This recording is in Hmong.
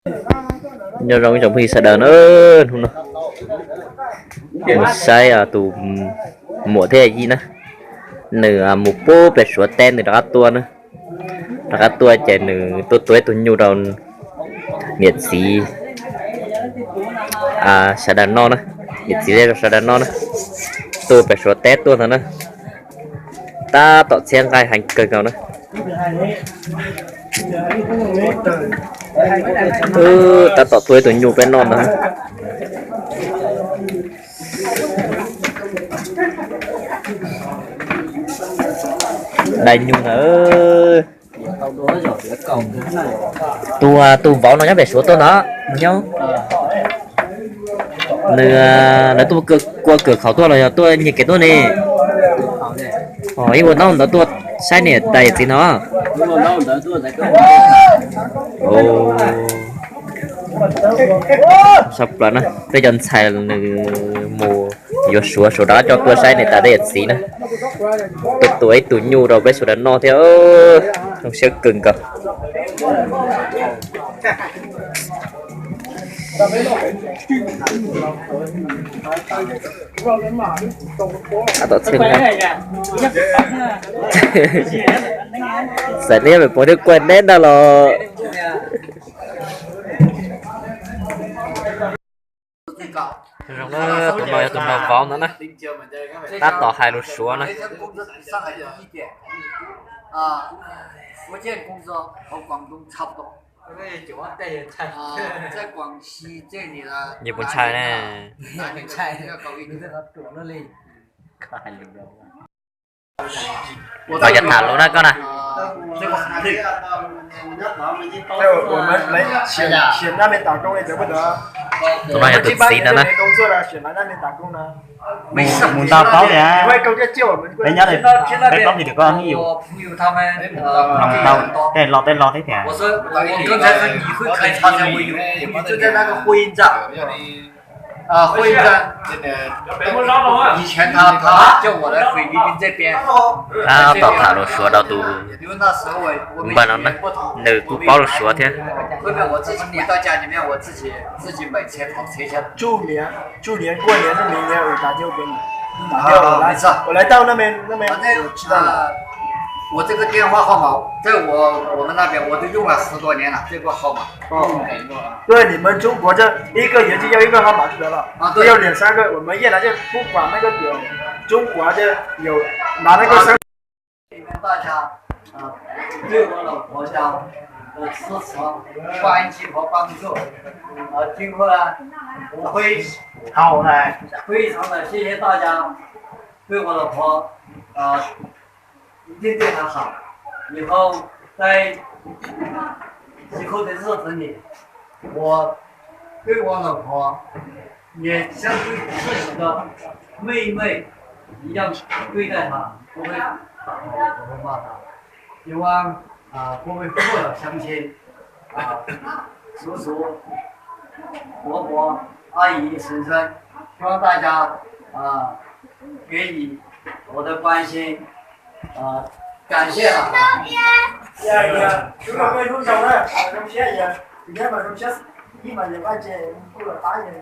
Nyob zoo ib tsoom phooj ywg sawv daws na, hnub no mus saib tus muam thiab yij na, nws mus pub pem Suav teb nws rov qab tuaj na. Rov qab tuaj ces nws tuaj tua ib tug nyuj rau niam txiv sawv daws noj na, niam txiv zej zog sawv daws noj na. Tuaj pem Suav teb tuaj ntag na, tab tom txhiab nqaij heev kawg nkaus na. Tab tom tua ib tug nyuj peb noj ntag. Dai nyuj ntag. Tus, tus vauv no nyob pem Suav tuaj ntag, nws nyob, nws, lawv tuaj kua kawm khaum tuaj los yog tuaj nyiag kev tuaj ne? Ib ua ntaub ntawv tuaj saib niam tais txiv no. Sab plaws na, peb cov ntxhais nws mus yuav Suav, Suav rov qab coj tuaj saib niam tais tej yam txiv na. Tuaj tua ib tug nyuj rau peb sawv daws noj thiab, zoo siab kawg nkaus. Tab tom txhiab nqaij. Xav neb me pov thiab kuaj neb ntag los. Zoo na, tus no yog tus nraug vauv ntawd na, tab tom hais lus Suav na. 福建工作和广东差不多。 Yog puas ntshai ne? Koj cov tham lus na koj na. 我们来选，选那边打工的得不得？ Tus no yog tus txiv ntawd na. 工作了，选来那边打工呢。 Mus ntau paub tias peb nyob, peb paub hais tias koj hnub yus, mus ntau tej lo tej lo thiab tias. 我说我刚才说你会开车，我有，你就在那个会议站。 啊，会议站，以前他，他叫我来菲律宾这边， Tab tom tham lus Suav rau tus npawg no na, nws kuj paub lus Suav thiab. 后面我自己回到家里面，我自己，自己买车，跑车去了。 祝年，祝年过年是明年我打电话给你，你打电话我来，我来到那边，那边我知道了。 我这个电话号码在我，我们那边我都用了十多年了，这个号码。 对，你们中国这一个人就要一个号码就得了，啊，对。不要两三个，我们越南就不管那个表，中国就有拿那个身。 大家，啊，对我老婆家的支持、关心和帮助，啊，今后呢，我会好的，非常的谢谢大家对我老婆，啊， 一定对她好。以后在以后的日子里，我对我老婆也像对自己的妹妹一样对待她，不会打她，也不会骂她。希望，啊，各位父老乡亲，啊，叔叔、伯伯、阿姨、婶婶，希望大家，啊，给予我的关心， 啊，感谢啊。 Yog, yog, tus no peb hlub zoo na, zoo siab yog, tus nyob mas zoo siab ib mas yog vaj tse kuj los pab yog,